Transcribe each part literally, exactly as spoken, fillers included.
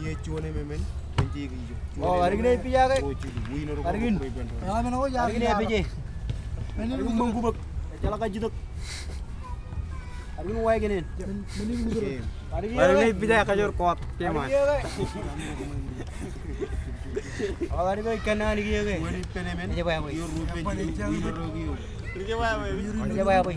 Juon emān, kōn jeje ijo. O, ālikin epija ke. Ālikin. Ālikin epije. Ālikin ṃōñkubōk. Ejjeḷọk kajjitōk. Ālikin waikenen. Ālikin epija kajoor koot. Kemān. O, ālikin kōnnaan kiiō ke. Ejebwābwe. Ejebwābwe.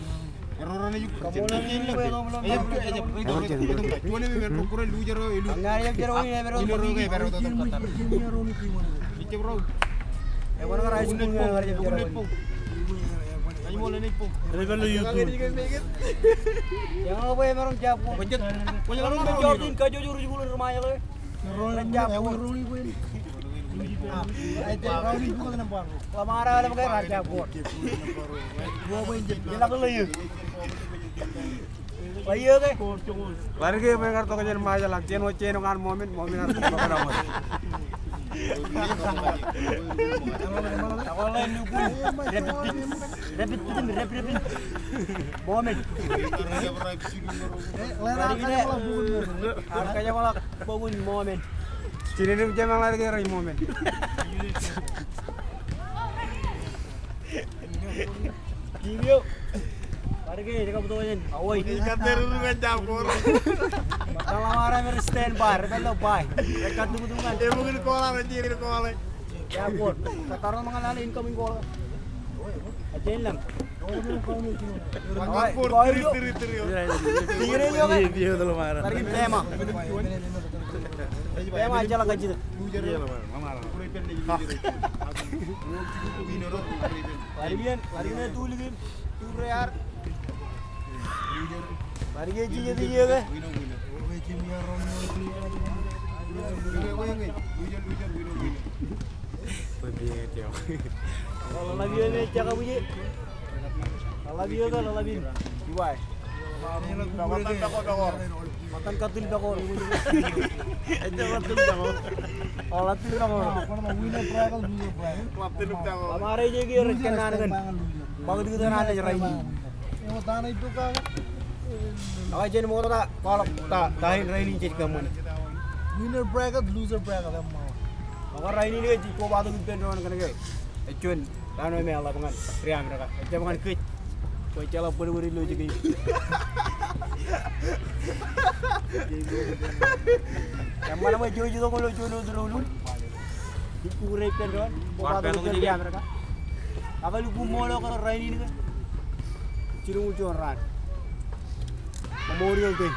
Bar ke bwe kar tok jān Ṃajeḷ ak jān wōj jān Ṃomin, Ṃomin ar tok bar ṃōmin. Ṃomin. Ar kajjabḷọk bok in Ṃomin. Jinen im jemañ ḷadik e rej Ṃomin. Kiiō. Bar ke, ej kab tok jān. Awoi. Ij kab tok jān. Ṃōttan ḷōṃaro rej stand by, rej pād ilo by. Rej kab tok tok ñan. Eṃōj in call eo, rej call eo. Airport. Kōttar eo ṃōñā ḷọk incoming call. Ajin lañ. Awoi, call eo. Bar ke Pema. Pema, ejjeḷọk kajjitōk. Bar ke, bar ke, tu likin, tu rear. Bar ke, jijet iiō ke. Ḷōḷḷap iiō ke, ḷōḷḷap in. Iwai. Ṃōttan katil pekor. Ej katil pekor. O, katil pekor. Ṃōttan ej kiiō rej kōnnaan kōn ṃakūtkūt eo an ej rainin. Ak jen ṃokta kwaḷọk ta, ta in rainin jej kōṃṃane. Winner bracket, loser bracket, eṃṃan. Ak rainin ke jej kobatok ippān doon kōnke ej juon raan eo me eḷap ñan Riamdaka. Ejjab ñan kōj. Bwe ejjeḷọk bōdbōd ilo jikin. Eṃṃan bwe jouj itok ilo juon wōt ro lul. Ij kukure ippān doon. Kobatok ippān Riamdaka. Ak lukkuun ṃool eo kōn rainin ke. Jilñuul juon raan. Memorial Day.